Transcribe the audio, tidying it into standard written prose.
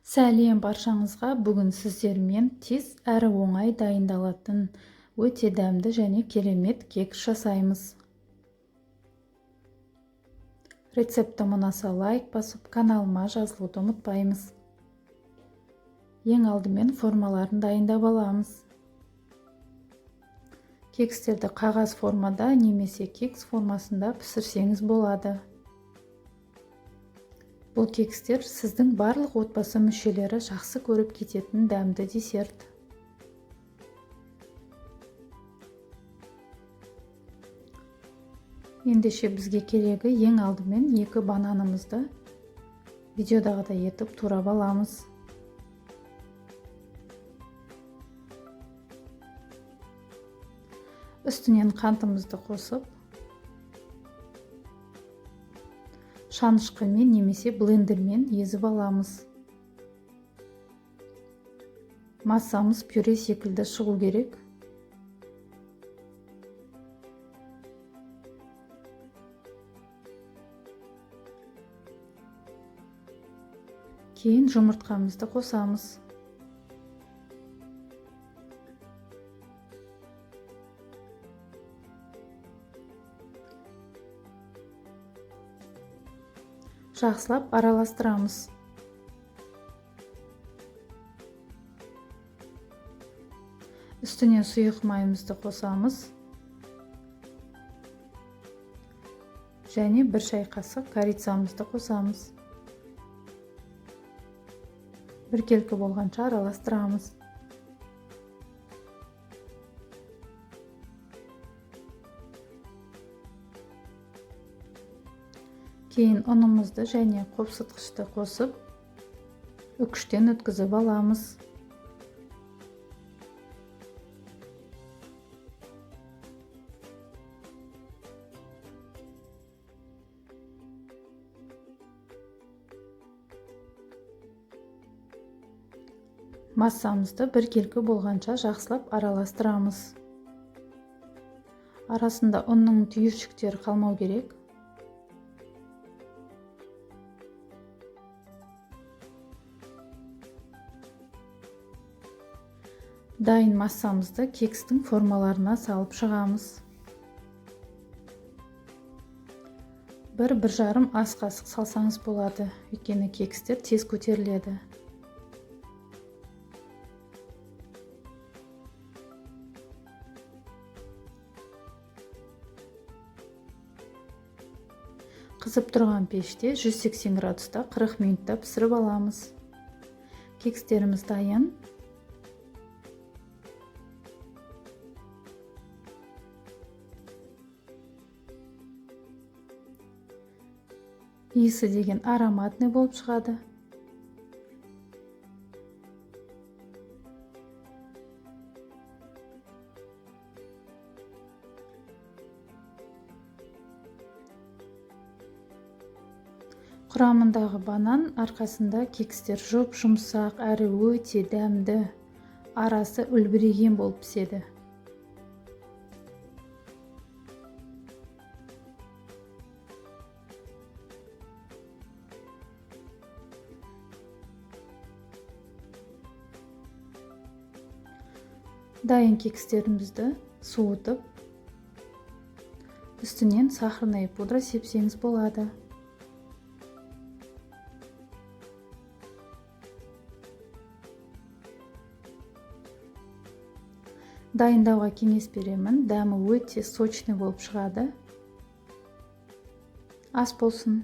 Сәлем баршаңызға! Бүгін сіздермен тез әрі оңай дайындалатын өте дәмді және керемет кекс жасаймыз. Рецептім ұнаса, лайк басып, каналыма жазылуды ұмытпаймыз. Ең алдымен формаларын дайындап аламыз. Кекстерді қағаз формада немесе кекс формасында пісірсеңіз болады. Бұл кекстер сіздің барлық отбасы мүшелері жақсы көріп кететін дәмді десерт. Ендеше бізге керегі, ең алдымен екі бананымызды видеодағыдай етіп турап аламыз. Үстінен қантымызды қосып, шанышқымен немесе блендермен езіп аламыз. Массамыз пюре секілді шығу керек. Кейін жұмыртқамызды қосамыз. Жақсылап араластырамыз. Үстіне сұйық майымызды қосамыз және 1 шай қасық корицамызды қосамыз. Біркелкі болғанша араластырамыз. Кейін ұнымызды және қопсытқышты қосып, үкіштен өткізіп аламыз. Массамызды біркелкі болғанша жақсылап араластырамыз. Арасында ұнның түйіршіктері қалмау керек. Дайын массамызды кекстің формаларына салып шығамыз. 1-1,5 ас қасық салсаңыз болады, өйткені кекстер тез көтеріледі. Қызып тұрған пеште 180 градуста 40 минутта пісіріп аламыз. Кекстеріміз дайын. Иісі деген ароматный болып шығады. Құрамындағы банан арқасында кекстер жұп жұмсақ әрі өте дәмді, арасы үлбіреген болып піседі. Дайын кекстерімізді суытып, үстінен сахарная пудра сепсеңіз болады. Дайындауға кеңес беремін, дәмі өте сочный болып шығады. Ас болсын!